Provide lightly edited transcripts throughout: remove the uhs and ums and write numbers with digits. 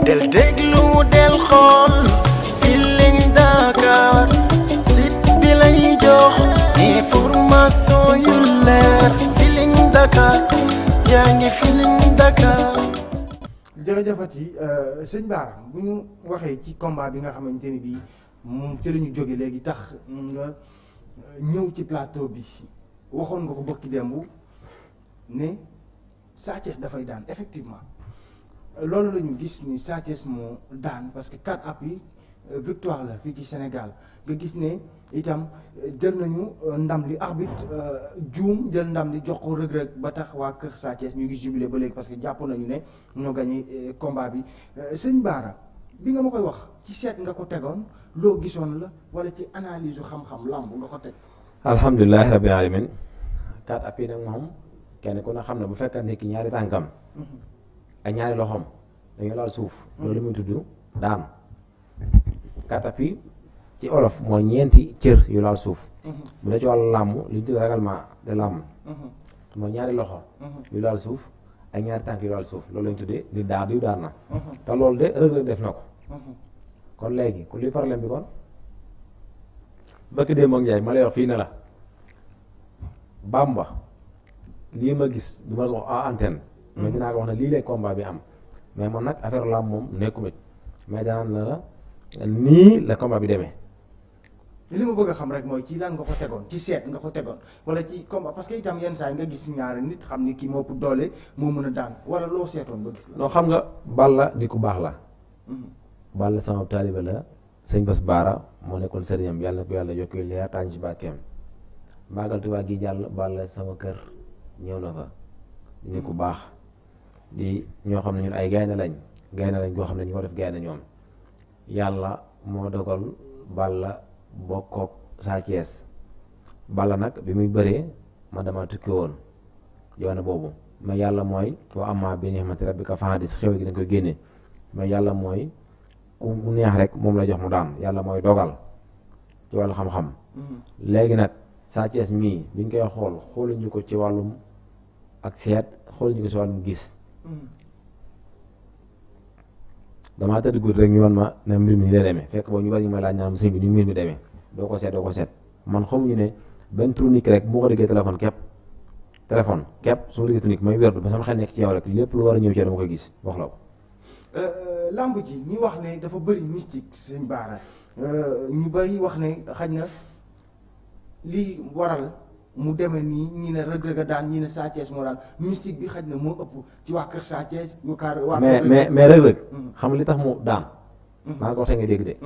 del déglu del xool Feeling Dakar site bi lay jox information yu leer Feeling Dakar yaa ngi Feeling Dakar. jërëjëfati sëñ Bara bu ñu waxee ci combat bi nga xamante ni bii moom ci la ñu jóge léegi tax nga ñëw ci plateau bi waxoon nga ko bokki démb ne Sa Thiès dafay daan effectivement loolu la ñu gis ni Sa Thiès moo daan parce que 4 appuis victoire la fii ci Sénégal nga gis ne itam jël nañu ndam li arbitre juum jël ndam li jox ko Reug Reug ba tax waa kër Sa Thiès ñu ngi jubilé ba léegi parce que jàpp nañu ne ñoo gagné combat bi sëñ Bara bi nga ma koy wax ci seet nga ko tegoon loo gisoon la wala ci analyse xam-xam lamb nga ko teg. alhamdulilahi rabbil alamin 4 appuis nag moom kenn ku ne xam ne bu fekkante ki ñaari tànkam ak ñaari loxoom dañu laal suuf loolu muy tudd daan 4 appuis ci olof mooy ñeenti cër yu laal suuf bu dee ci wàllu làmb li ñu tudd règlement de làmb mooy ñaari loxo yu laal suuf ak ñaari tànk yu laal suuf loolu lañu tuddee di daan yu daan na te loolu de Reug Reug def na ko kon léegi ku li problème bi kon bëkk dee moom Njaay ma lay wax fii ne la Bamba lii ma gis du ma la ko wax en antenne mais dinaa ko wax ne lii lay combat bi am mais man nag affaire làmb moom nekkuma mais danaan la nii la combat bi demee. li ma bëgg a xam rek mooy ci lan nga ko tegoon ci seet nga ko tegoon wala ci combat parce que itam yenn saa yi nga gis ñaari nit xam ni kii moo ëpp doole moo mën a daan wala loo seetoon ba gis la. non xam nga Balla di ku baax la. Balla sama taaliba la sëñ Bass Bara moo nekkoon sëriñam yàlla na ko yàlla yokk leer tànn ci bàkkeem Magal Tuubaa gi jàll Balla sama kër ñëw na fa di ñu ku baax di ñoo xam ne ñun ay gaynde lañ goo xam ne ñu ko def gaynde ñoom yàlla moo dogal Balla bokkook Sa Thiès Balla nag bi muy bëree man dama tukki woon jamono boobu mais yàlla mooy wa amma bi ni'mati rabbika fahaddis xew gi dañ koy génne mais yàlla mooy ku neex rek moom la jox mu daan yàlla mooy dogal ci wàllu xam-xam léegi nag Sa Thiès mii biñ koy xooluñu ko ci wàllum ak seet xooluñu ko ci wàllum gis damaa tëdd guddi rek ñu wan ma ne mbir mi ni la demee fekk boobu ñu bari ñu may laaj ñaam sëñ bi ni mbir mi demee doo ko seet man xamuñu ne benn tronique rek bu ko déggee téléphone képp su ma déggee tronique may werdu ba sama xel nekk ci yow rek lépp lu war a ñëw ci dama koy gis wax la ko lamb ji ñu wax ne dafa bëri mystique sëñ Bara ñu bëri wax ne xaj na lii waral mu demee nii ñi ne Reug Reug daan ñi ne Sa Thiès moo daan mystique bi xaj na moo ëpp ci waa kër Sa Thiès yu kaar waa mais Reug Reug xam li tax mu daan maa ngi ko waxee nga dégg de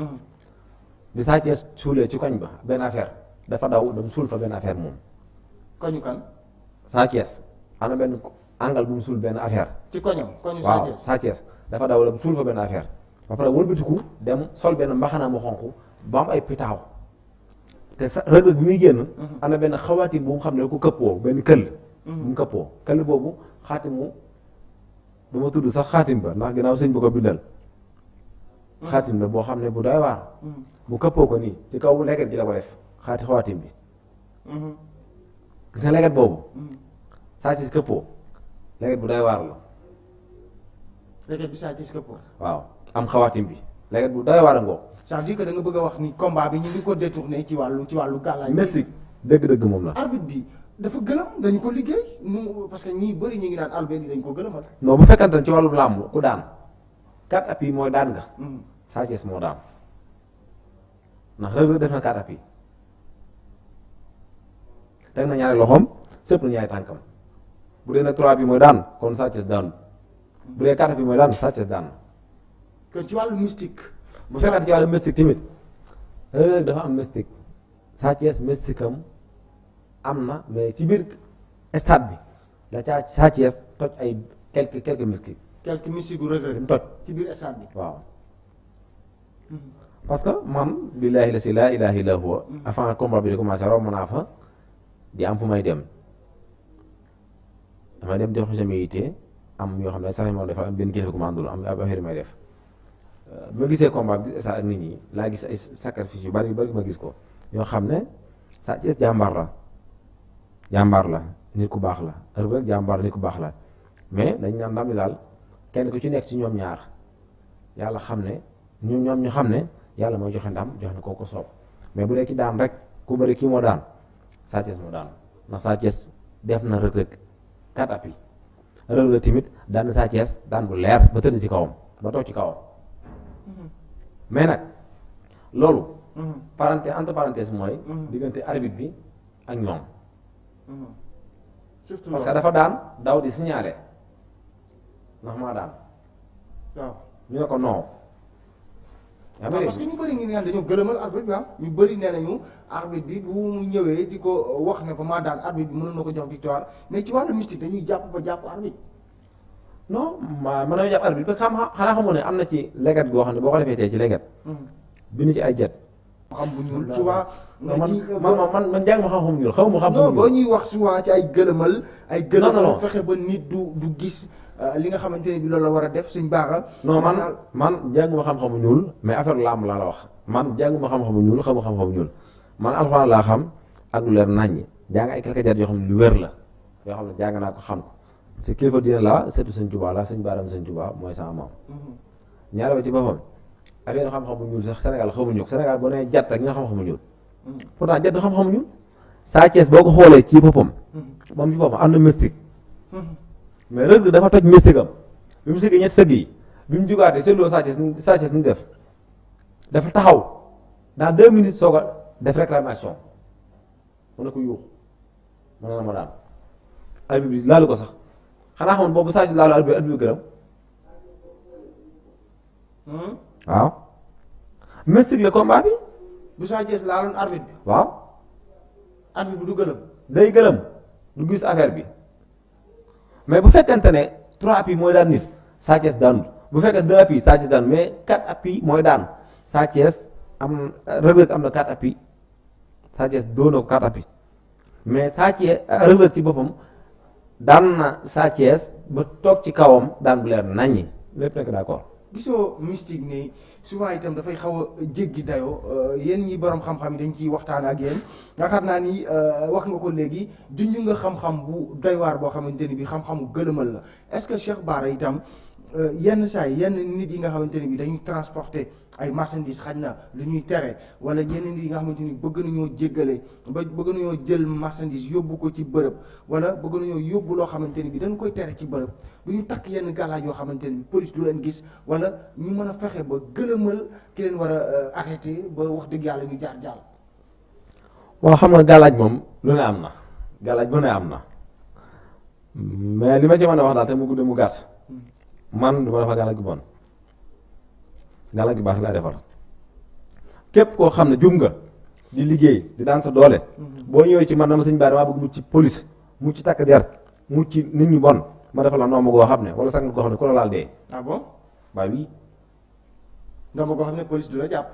bi Sa Thiès suulee ci koñ ba benn affaire dafa daw dem suul fa benn affaire moom koñu kan Sa Thiès am na benn angal bu mu suul benn affaire ci koñu waaw Sa Thiès dafa daw dem suul fa benn affaire ba pare wëlbatiku dem sol benn mbaxana mu xonq ba am ay pitaaw te sa Reug Reug bi muy génn am na benn xawaatim bu mu xam ne ko këppoo benn këll bu mu këppoo këll boobu xaatimu du ma tudd sax xaatim ba ndax ginnaaw sëñ bu ko bindal xaatim la boo xam ne bu doy waar bu këppoo ko nii ci kaw leket ji la ko def xawaatim bi gis nga leket boobu Sa Thiès këppoo leket bu doy waar la leket bi Sa Thiès këppoo waaw am xawaatim bi leket bu doy waar a ngoo ça veut dire que da nga bëgg a wax ni combat bi ñu ngi ko détourné ci wàllu gàllaay mystique dëgg-dëgg moom la arbitre bi dafa gëlëm dañu ko liggéey parce que ñii bëri ñu ngi naan arbitre yi dañ ko gëlëmal non bu fekkante ci wàllu làmb ku daan 4 appuis mooy daan nga Sa Thiès moo daan ndax Reug Reug def na 4 appuis teg na ñaari loxoom sëpp na ñaari tànkam bu dee nag 3 appuis mooy daan kon Sa Thiès daanu bu dee 4 appuis mooy daan Sa Thiès daan kon ci wàllu mystique bu fekkante ci wàllu mystique tamit Reug Reug dafa am mystique Sa Thiès mystique am na mais ci biir stade bi la caa Sa Thiès toj ay quelques mystique gu Reug Reug toj ci biir stade bi waaw parce que man billaahi la si laa ilaaha illa huwa avant combat bi di commencé romb naa fa di am fu may dem damay dem jox sama yitte am yoo xam ne sax moom dafa am benn kilifa gu ma àndul am affaire may def ma gisee combat bi sa ak nit ñi laa gis ay sacrifice yu bari ma gis ko yoo xam ne Sa Thiès jàmbaar la nit ku baax la Reug Reug jàmbaar nit ku baax la mais dañ naan ndam li daal kenn ku ci nekk ci ñoom ñaar yàlla xam ne ñoom ñu xam ne yàlla mooy joxe ndam jox na koo ko soob mais bu dee ki daan rek ku bëri kii moo daan Sa Thiès moo daan ndax Sa Thiès def na Reug Reug 4 appuis Reug Reug tamit daan na Sa Thiès daan bu leer ba tëdd ci kawam ba toog ci kawam mais nag loolu entre parenthèse mooy diggante arbitre bi ak ñoom surtout parce que dafa daan daw di signaler ndax maa daan waaw ñu ne ko non yaa ngi parce que ñu bëri ngi naan dañoo gëlëmal arbitre bi ñu bëri nee nañu arbitre bi bu mu ñëwee di ko wax ne ko maa daan arbitre bi mënoon na ko jox victoire mais ci wàllu mystique dañuy jàpp arbitre non mën nañu jàpp arbitre bi xanaa xamoo ne am na ci leget goo xam ne boo ko defee tey ci leget bind ci ay jet xam bu ñuul souvent man jàng ma xam-xam ñuul xaw ma xam-xam non boo ñuy wax souvent ci ay gëlëmal non. fexe ba nit du gis li nga xamante ne bi loolu la war a def suñ baaxa non man jànguma xam-xamu ñuul mais affaire làmb laa la wax man jànguma xam-xamu ñuul xamu xam-xamu ñuul man alxuraan laa xam ak lu leer naññ jàng ay quelques jar yoo xam ne lu wér la yoo xam ne jàng naa ko xam ko c'est kilifa diine la surtout sëñ Tuubaa la sëñ Baaram sëñ Tuubaa mooy sama maam ñaare ba ci boppam affaire xam-xamu ñuul sax Sénégal xamuñu ko Sénégal boo nee jàtt ak ñi nga xam-xamu ñuul pourtant jàtt xam-xamu ñuul Sa Thiès boo ko xoolee ci boppam moom ci boppam am na mystique mais Reug Reug dafa toj mystique am bi mu sëggee ñetti sëgg yi bi mu jugaatee seetloo Sa Thiès ni def dafa taxaw dans 2 minutes soog a def réclamation mu ne ko yuux mu ne la ma daan arbitre bi laalu ko sax xanaa xamoon boobu Sa Thiès laalu arbitre bi gërëm waaw mystique la combat bi bu Sa Thiès laaloon arbitre bi waaw arbitre bi du gëlëm day gërëm du gis affaire bi mais bu fekkente ne 3 appuis mooy daan nit Sa Thiès daanul bu fekkee 2 appuis Sa Thiès daan mais 4 appuis mooy daan Sa Thiès Reug Reug am na 4 appuis Sa Thiès doon na ko 4 appuis mais Sa Thiès Reug Reug ci boppam daan na Sa Thiès ba toog ci kawam daan bu leer naññi lépp nekk d'accord. gisoo mystique ne souvent itam dafay xaw a jéggi dayoo yéen ñi borom xam-xam yi dañ ciy waxtaan ak yéen yaakaar naa ni wax nga ko léegi junj nga xam-xam bu doy waar boo xamante ni bi xam-xamu gëlëmal la est-ce que Cheikh Bara itam yenn saa yi yenn nit yi nga xamante ni bi dañuy transporter ay marchandises xaj na lu ñuy tere wala yenn nit yi nga xamante ni bëgg nañoo jéggale ba bëgg nañoo jël marchandise yóbbu ko ci bërëb wala bëgg nañoo yóbbu loo xamante ni bi dañ koy tere ci bërëb du ñu takk yenn gàllaaj yoo xamante ni bi police du leen gis wala ñu mën a fexe ba gëlëmal ki leen war a arrêté ba wax dëgg yàlla ñu jaar jàll. waaw xam nga gàllaaj moom lu ne am na gàllaaj bu ne am na mais li ma ci mën a wax daal te mu gudd mu gàtt man du ma defar gàllaaj gu bon gàllaaj gu baax laa defar képp koo xam ne jum nga di liggéey di daan sa doole boo ñëwee ci man dama sëñ Bara maa bëgg mucc ci police mucc ci takk der mucc ci nit ñu bon ma defal la nooma goo xam ne wala sang goo xam ne ku la laal dee. ah bon bah oui. nooma goo xam ne police du la jàpp.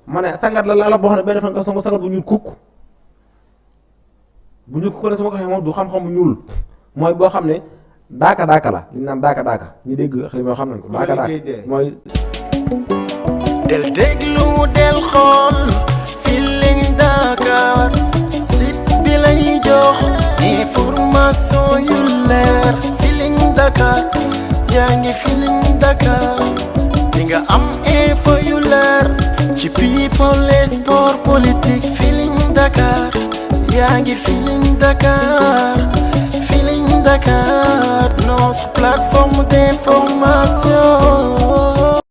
ma ne sangat la la boo xam ne benn fan nga songo sangat bu ñuul kukk bu ñuul kukk ne su ma ko waxee moom du xam-xam bu ñuul mooy boo xam ne daaka la li ñu naan daaka ñi dégg li moo xam nañ ko daaka mooy del déglu del xool Feeling Dakar site bi lay jox information yu leer Feeling Dakar yaa ngi Feeling Dakar di nga am info yu leer ci people et sport politique Feeling Dakar yaa ngi Feeling Dakar notre plateforme d'information